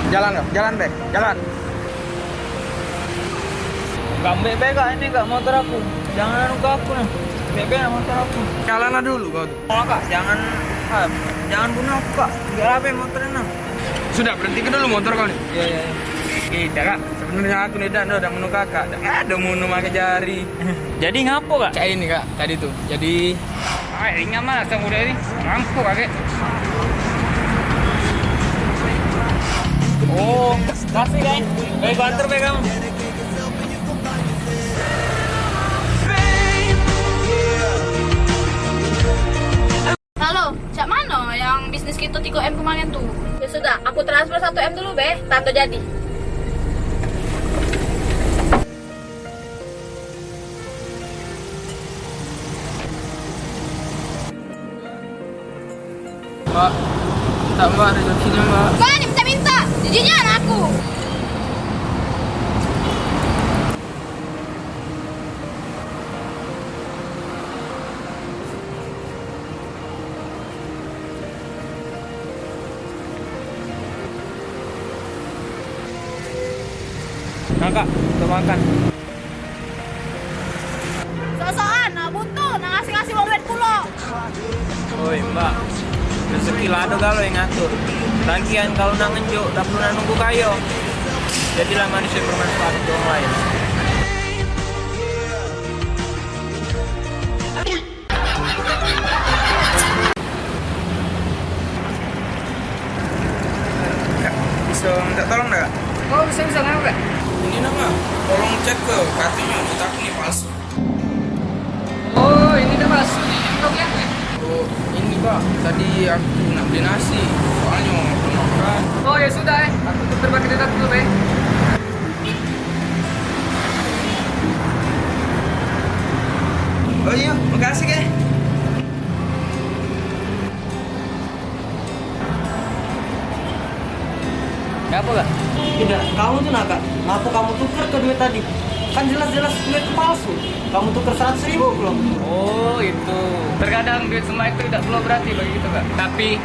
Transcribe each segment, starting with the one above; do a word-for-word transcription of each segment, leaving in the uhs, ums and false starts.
Jalan kau, jalan be, jalan. Kak, ambek be kak ini kak motor aku. Jangan anu ke aku nah. Ambek be motor aku. Jalan lah dulu kau tu. Oh, kak, jangan, ah, jangan bunuh aku kak. Biar apa motornya nah. Sudah, berhenti ke dulu motor kau ni. Iya, iya, iya. Eh, dah kak. Sebenarnya aku ni dak ado, dak munu kakak. Dak ado munu make jari. Jadi ngapo kak? Cak ini kak, tadi tu. Jadi, ah, ingat mah sama udah ni. Mampu kak. Oh, kasih guys. Baik, banter baik kamu. Halo, cak mano yang bisnis kito tigo M kemaren tu? Ya sudah, aku transfer satu M dulu be, tando jadi. Mbak, minta mbak rezekinya mbak. Kau ni minta-minta, jijinya anak aku. Nah kak, untuk makan. Sok-sokan, nak butuh, nak ngasih-ngasih wong duit pulo. Oi mbak, rezeki la ado galo yang ngatur. Lagian kalu nak ngenjuk, dak perlu nak nunggu kayo. Jadilah manusia bermanfaat untuk orang lain. Kak, bisa minta tolong dak kak? Oh, bisa, bisa, kenapa kak? Ini nama, tolong cek ke, katanya kotak ini palsu. Oh, ini dah palsu nih, ini kau lihat nih. Oh, ini bang, tadi aku nak beli nasi, soalnya belum makan. Oh ya sudah eh, aku tuker pakai data dulu eh. Oh iya, makasih keh. Ngapo kak? Tidak, kamu tuh nah kak, ngapo kamu tuker ke duit tadi? Kan jelas-jelas duit palsu. Kamu tuker seratus ribu belum? Oh itu. Terkadang duit semua itu tidak perlu berarti bagi kita kak. Tapi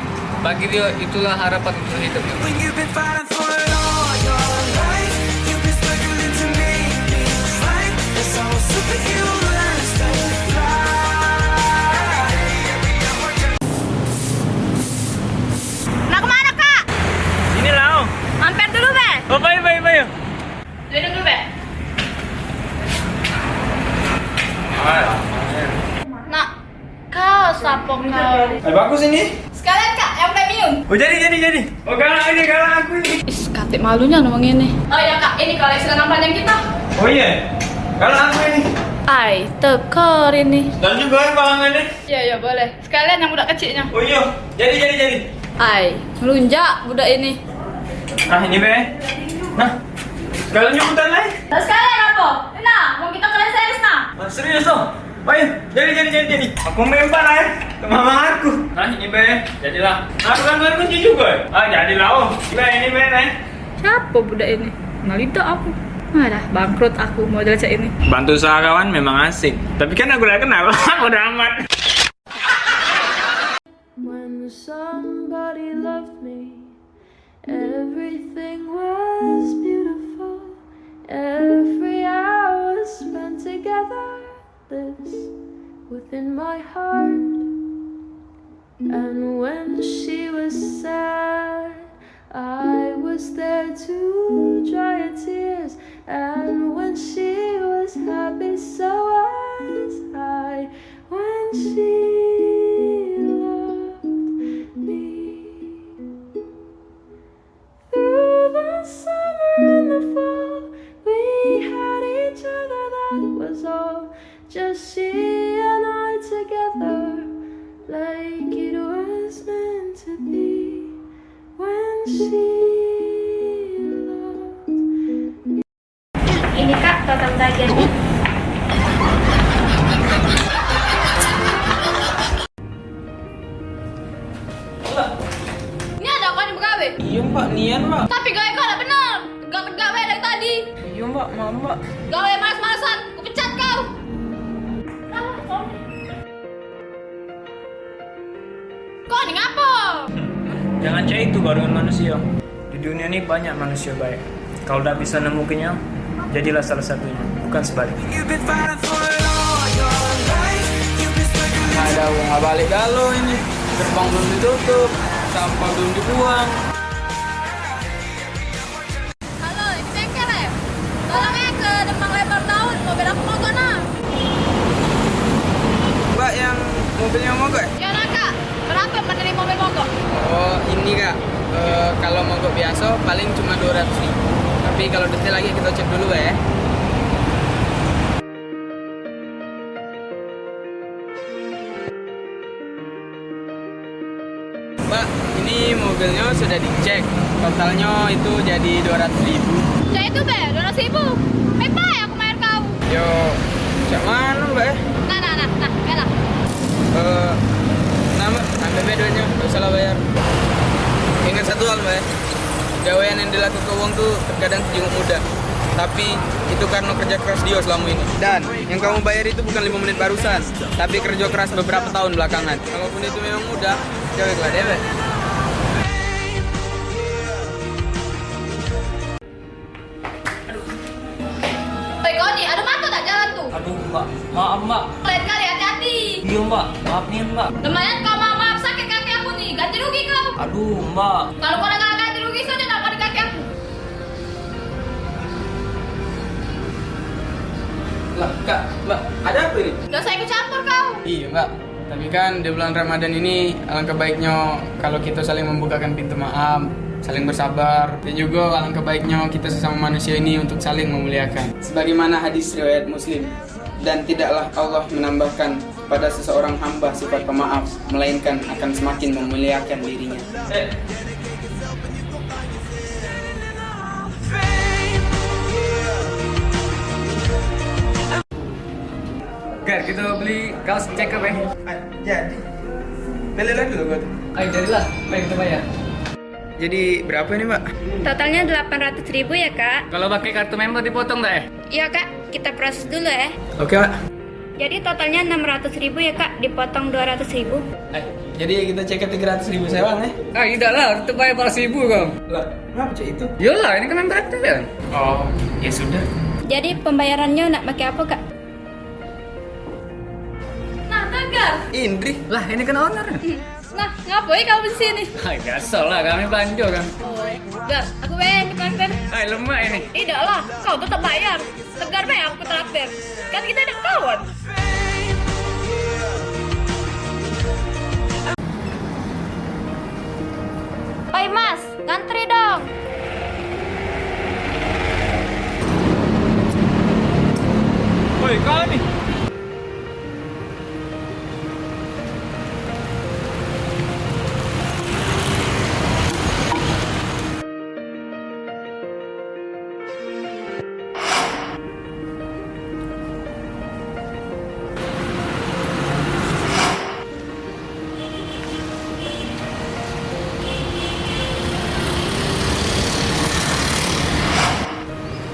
bagi dia itulah harapan untuk hidup. When you've been fighting for it all your life, you've been struggling to make things right. That's how a superhero learns to fly. Nak kemana kak? Inilah. Mampir dulu be. Oh baik baik baik. Duduk dulu be. Nak. Kau sapo kau? Eh bagus ini. Sekalian kak, yang premium. Oh jadi jadi jadi. Oh galak ini galak aku ini. Is, katik malunya wong ini. Oh iya kak, ini koleksi lengan panjang kita. Oh iya. Galak aku ini. Ai, tekor ini. Dan juga ya palangan deh. Iya iya boleh. Sekalian yang budak keciknya. Oh iya. Jadi jadi jadi. Ai, melunjak budak ini. Nah ini be. Nah. Sekalian nyebutan lah. Nah, sekalian apa? Nah, mau kita kalian serius nah. Ah, serius tuh. Baik, jadi jadi jadi jadi. Aku main lah ya. Ke mama aku. Nah, ini be, jadilah. Nah, bukan bukan kunci juga. Ah, jadilah oh. Be ini be eh. Siapa budak ini? Ngalidak aku. Nah, dah bangkrut aku model cak ini. Bantu usaha kawan memang asik. Tapi kan aku dah kenal. Udah amat. When somebody loved me, everything was beautiful. Every hour spent together, this within my heart. And when she was sad, I was there to dry her tears. And when she was happy, so was I. When she loved me. Through the summer and the fall, we had each other, that was all. Just she and I together, like it was meant to be. When she loved me. Ini kak, total tagihannya. Ini ada kau ni begawe? Iya mbak, nian mbak. Tapi gawe kau dak bener. Tegak-tegak bae dari tadi. Iya mbak, maaf mbak. Gawe males-malesan, ku pecat kau. Kau ni ngapo? Jangan cak itu kau dengan manusia. Di Dunia ni banyak manusia baik. Kalau dah bisa nemukannya, jadilah salah satunya, bukan sebalik. Ada wong nggak balik galo ini, gerbang belum ditutup, sampah belum dibuang. Halo, ini bengkel ya? Tolong ya ke Demang Lebar Daun, mobil aku mogok nah. Mbak, yang mobilnya mogok ya? Yo nah kak, berapa menerima mobil mogok? Oh, ini kak, eh, kalau mogok biasa paling cuma dua ratus ribu. Tapi kalau detail lagi kita cek dulu ya. Mbak, ini mobilnya sudah dicek. Totalnya itu jadi dua ratus ribu. Cek itu be, dua ratus ribu. Mepa ya aku mayar kau. Yo, cak mana mbak ya? Nah, nah, nah, nah, ya lah. Eh, nah mbak, ambil be duitnya, gak usah lah bayar. Ingat satu hal mbak ya, gawean yang dilakukan wong tuh terkadang dijenguk mudah. Tapi itu karena kerja keras dia selama ini. Dan yang kamu bayar itu bukan lima menit barusan, tapi kerja keras beberapa tahun belakangan. Kalaupun itu memang mudah, cewek lah dewek. Oi kau ni, ada mata tak jalan tu? Aduh, Mbak. Maaf, Mbak. Lain kali hati-hati. Iya, Mbak. Maaf nih, Mbak. Lumayan kau maaf-maaf sakit kaki aku ni. Ganti rugi kau. Aduh, Mbak. Kalau kau nak ganti rugi saja nak di kaki aku. Lah, Kak, Mbak, ada apa ini? Dosa ikut campur kau. Iya, Mbak. Tapi kan di bulan Ramadan ini alangkah baiknya kalau kita saling membukakan pintu maaf, saling bersabar, dan juga alangkah baiknya kita sesama manusia ini untuk saling memuliakan. Sebagaimana hadis riwayat Muslim, dan tidaklah Allah menambahkan pada seseorang hamba sifat pemaaf, melainkan akan semakin memuliakan dirinya. Gar, kita beli kaos cakep eh. Ah, jadi. Beli lagi lo kau tu. Ayo jadilah, mari kita bayar. Jadi berapa ini, Mbak? Totalnya delapan ratus ribu ya, Kak. Kalau pakai kartu member dipotong tak eh? Iya, Kak. Kita proses dulu ya. Oke, Mbak. Jadi totalnya enam ratus ribu ya, Kak, dipotong dua ratus ribu. Eh, jadi kita cek tiga ratus ribu sewang eh? Ah, tidak lah, tetap bayar empat ratus ribu kau. Lah, kenapa cek itu? Yolah, ini kan member aktif ya. Oh, ya sudah. Jadi pembayarannya nak pakai apa, Kak? Nah, Tagar. Indri. Lah, ini kan owner. Nah, ngapo kau di sini? Hai, biasalah, kami belanja kan. Oh, Gar, aku bayar ke traktir. Hai, lemak ini. Tidak lah, kau tetap bayar. Tegar bae aku traktir. Kan kita dak kawan. Oi Mas, ngantri dong. Oi, kau ni.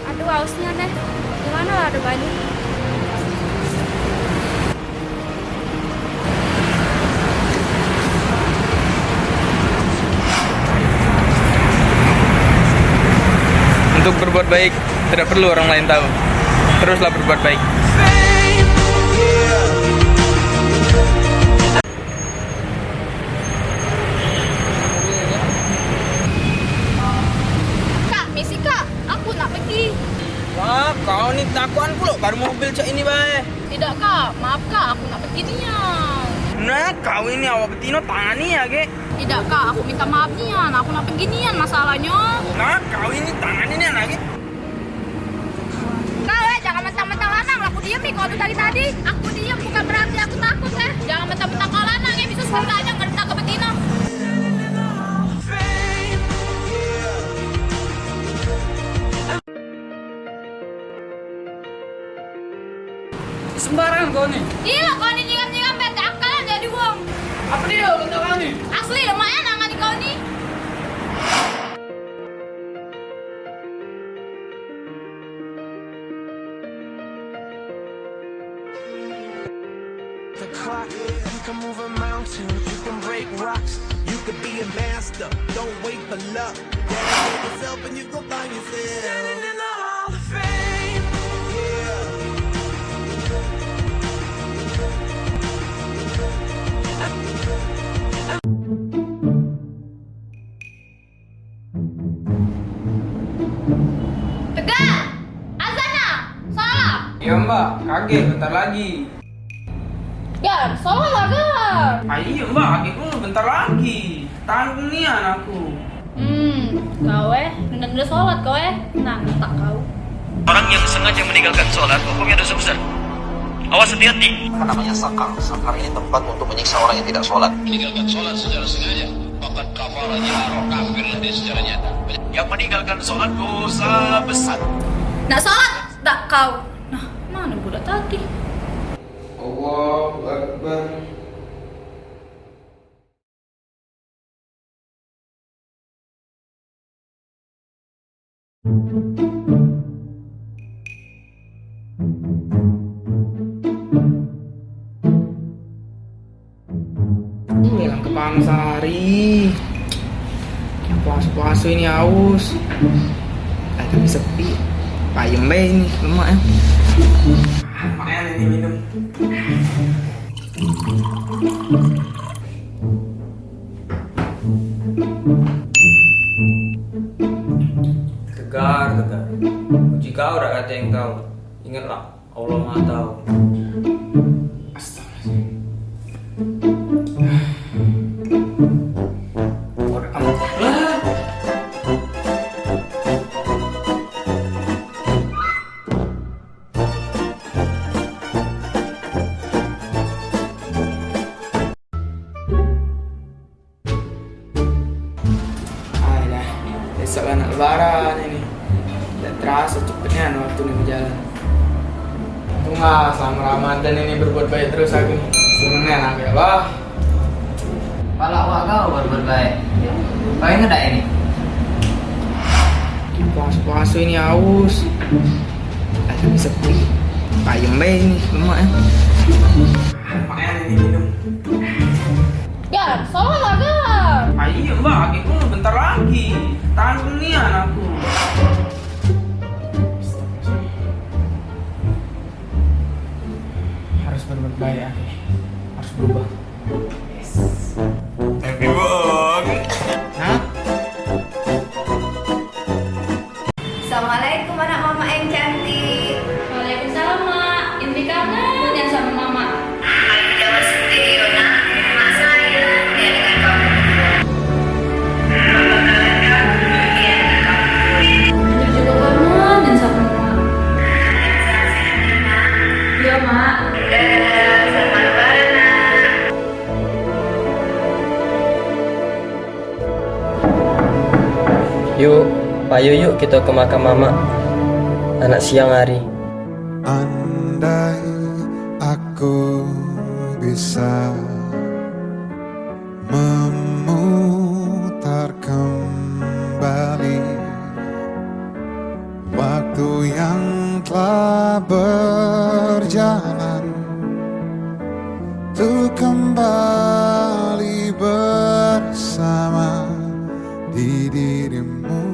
Aduh, ausnya deh. Di mana lah ada banyu? Untuk berbuat baik, tidak perlu orang lain tahu. Teruslah berbuat baik. Kak, misi kak, aku nak pergi. Wah, kau ni takuan pulo baru mobil cak ini bae. Tidak kak, maaf kak, aku nak pergi nian. Nah, kau ini awak betino tangani ya, Gek. Tidak kak, aku minta maaf nian, aku nak pergi nian masalahnya. Nah, kau ini tangani nian lagi. Kau eh, jangan mentang-mentang lanang lah, aku diem nih kau tu dari tadi. Aku diem bukan berarti aku takut eh. Jangan mentang-mentang kau lanang eh, bisa sebenarnya ngerti ke betino. Sembarang kau ni. Iya, kau ni nyiram-nyiram bete akal jadi wong. Apa dia bentuk kau ni? Asli lemak eh nangani kau ni. The clock, you can move a mountain, you can break rocks, you could be a master, don't wait for luck. Yourself and you go find yourself. Standing in the Hall of Fame. Yeah. Tegar! Azan ah! Salah! Iyo, Mbak. Kagek, bentar lagi. Gar, salah lah, Gar. Ayo, Mbak, kagek dulu, bentar lagi. Tahan nian aku. Hmm, kau eh, nunda-nunda sholat kau eh. Tenang, tak kau. Orang yang sengaja meninggalkan sholat, hukumnya dosa besar. Awas, hati-hati. Apa namanya sakar? Sakar ini tempat untuk menyiksa orang yang tidak sholat. Meninggalkan sholat secara sengaja, faqad kafara jahran, kafirlah dia secara nyata. Yang meninggalkan sholat dosa besar. Nak sholat tak kau? Nah, mana budak tadi? Allahu Akbar. Ini yang kepanas hari. Puasa-puasa ini haus. Ai, tapi sepi. Payung bae ini, lemak ya. Lumayan ini minum. Tegar, Tegar. Puji kau dak kate engkau. Ingatlah, Allah Maha Tahu. Astagfirullahaladzim. Ai dah, besok lah nak lebaran ini. Dak terasa cepetnya waktu ni berjalan. Untunglah selama Ramadan ini berbuat baik terus aku. Seneng nian aku ya Allah. Palak wak kau berbuat baik. Kau ingat dak ini? Puasa-puasa ini haus. Ai, tapi sepi. Payung bae ini, lemak ya. Lumayan ini minum. Gar, salah lah, Gar. Ayo, Mbak, kagek dulu, bentar lagi. Tahan nian aku. Harus berbuat baik aku nih. Harus berubah. Yes. Happy Wong. Hah? Assalamualaikum anak mama yang cantik. Waalaikumsalam, Mak. Indri kangen nian sama mama. Ayo jangan sedih, yo, Nak. Mak sayang nian dengan kamu. Mama kangen kamu nian dengan kamu. Indri juga kangen nian sama mama. Sehat-sehat ya, Nak. Iya, Mak. Dadah, selamat lebaran, Nak. Yuk, payu yuk kito ke makam mamak. Anak siang hari. Andai aku bisa memutar kembali waktu yang telah berjalan, untuk kembali bersama di dirimu.